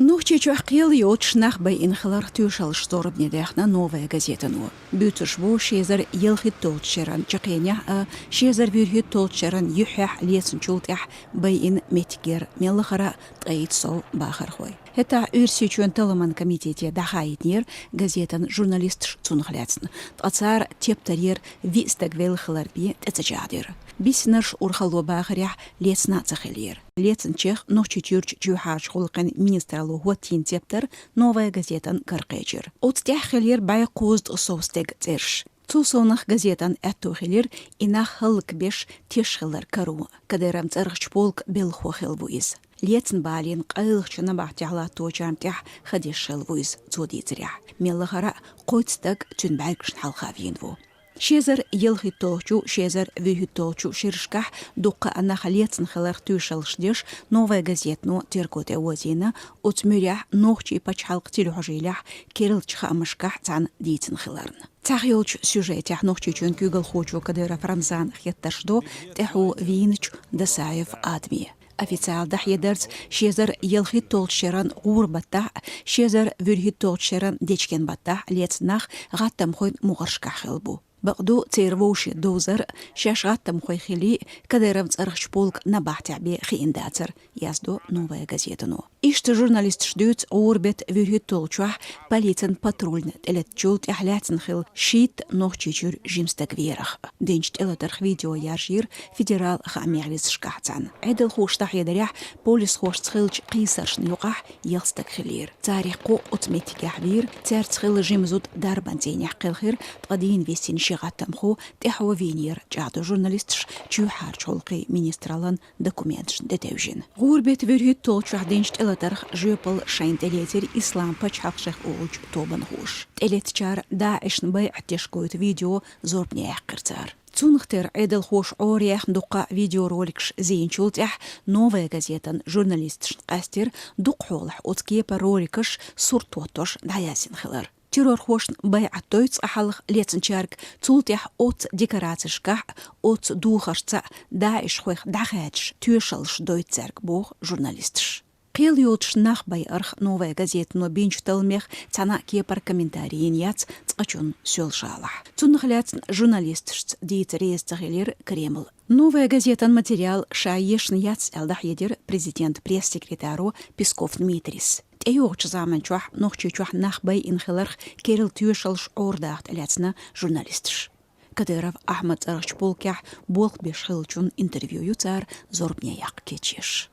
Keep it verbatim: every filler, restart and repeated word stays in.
Нохчийчохь кхел йоцуш нах байина хиларх тоьшаллаш зорбане даьхна «Новая газетано». Буьйцуш бу ши эзар ялхитталгӀачу шеран чаккхенехь а, ши эзар вуьрхӀитталгӀачу шеран юьххьехь лецначул тӀаьхьа байина меттигера мел лахара а ткъе итт сов бахархой. ХӀетахь Оьрсийчоьнан талламан комитете дӀахаийтинера газетан журналисташ цунах лаьцна, ткъа цара тептарера виъ стаг велла хилар бен тӀе ца чӀагӀдира. Биссинарш урхалло бахарехь лецна а ца хиллера. Лецначех Нохчийчуьрчу чоьхьарчу гӀуллакхийн министралло хӀоттийна тептар «Новая газетан» кара кхечира. Оцу тӀехь хиллера бӀе кхузткъа сов стеган цӀераш. Цул совнах газетан аьтто хилира и нах хӀаллакбеш теш хилар каро. Кадыровн цӀарахчу полкан белхахо хилла ву иза. Лецна балийна къайлахчу набахтехь латточарна тӀехь ха деш хилла ву иза, цо дийцарехь. Мел лахара а кхойтта стаг цуьнан бӀаьргашна хьалха вийна ву. Ши эзар ялхитталгӀачу, ши эзар вуьрхӀитталгӀачу шерашкахь дуккха а нах лецна хиларх тоьшаллаш деш, «Новая газетано» терго тӀе озийна, оцу муьрехь нохчийн пачхьалкхан телехьожийлехь керлачу хаамашкахь цхьаьна дийцина хиларна. Цхьайолчу сюжетехь Нохчийчоьнан куьйгалхочо Кадыров Рамзана хеттарш до тӀаьхьо вийначу Досаев Адаме. Официалан дӀахьедарца, ши эзар ялхитталгӀачу шеран гӀуран баттахь а, ши эзар вуьрхӀитталгӀачу шеран дечкен баттахь а лецна нах гӀаттамхойн мухӀаршкахь хилла бу. Бакъду, церан вовшийн довзар а, шаьш гӀаттамхой хилий а, Кадыровн цӀарахчу полкан набахтехь бен хиъна дацара, яздо «Новая газетано». Иштта журналисташа дуьйцу гӀуран беттан вуьрхӀитталгӀачохь полицин патрульна тӀелеттачул тӀаьхьа лаьцна хилла шийтта Нохчийчуьра жима стаг верах. Динчу тӀелатарх видео яржийра федералан хаамех листашкахь цхьаьна. Ӏедалхоша дӀахьедарехь, полисхошца хиллачу кхийсаршна юкъахь ялх стаг хиллера. Царах кхоъ оцу меттигехь вийра, цаьрца хилла жима зуда дарбан цӀийнехь кхелхира, ткъа дийна висина ши гӀаттамхо тӀаьхьо вийнера, чӀагӀдо журналисташа чоьхьарчу гӀуллакхийн министраллан документашна тӀетевжина. ГӀуран беттан вуьрхӀитталгӀачохь динчу тӀелатарх жоьпалла шайна тӀелецира Ислам пачхьалкх шех олучу тобанхоша. ТӀелеттачара ДАИШна байӀат деш гойту видео зорбане яьккхира цара. Цунах тера Ӏедалхоша Ӏораяьхна дуккха а видеороликаш зийначул тӀаьхьа «Новая газетан» журналисташна къаьстира дукха хьолахь оцу кепара роликаш сурт тоттош дӀаяздина хилар. Террорхошна байӀат дойту цкъа хьалха лецначаьрга, цул тӀаьхьа оццу декорацешкахь а, оццу духаршца а ДАИШхойх дӀахаьчча тоьшаллаш дойту цаьрга, боху журналисташа. Кхел йоцуш нах байарх «Новая газетано» бинчу талламех цхьана а кепара комментарий йина яц цкъачунна соьлжа-ГӀалахь. Цунах лаьцна журналисташца дийца реза ца хилира Кремль. «Новая газетан» материал ша ешна яц аьлла дӀахьедира президентан пресс-секретаро Песков Дмитрийс. ТӀейогӀучу заманчохь Нохчийчохь нах байина хиларх керла тоьшаллаш Ӏорадаха тӀелаьцна журналисташа. Кадыров Ахьмадан цӀарахчу полкехь болх беш хиллачунна интервью ю цара зорбане яккха кечъеш.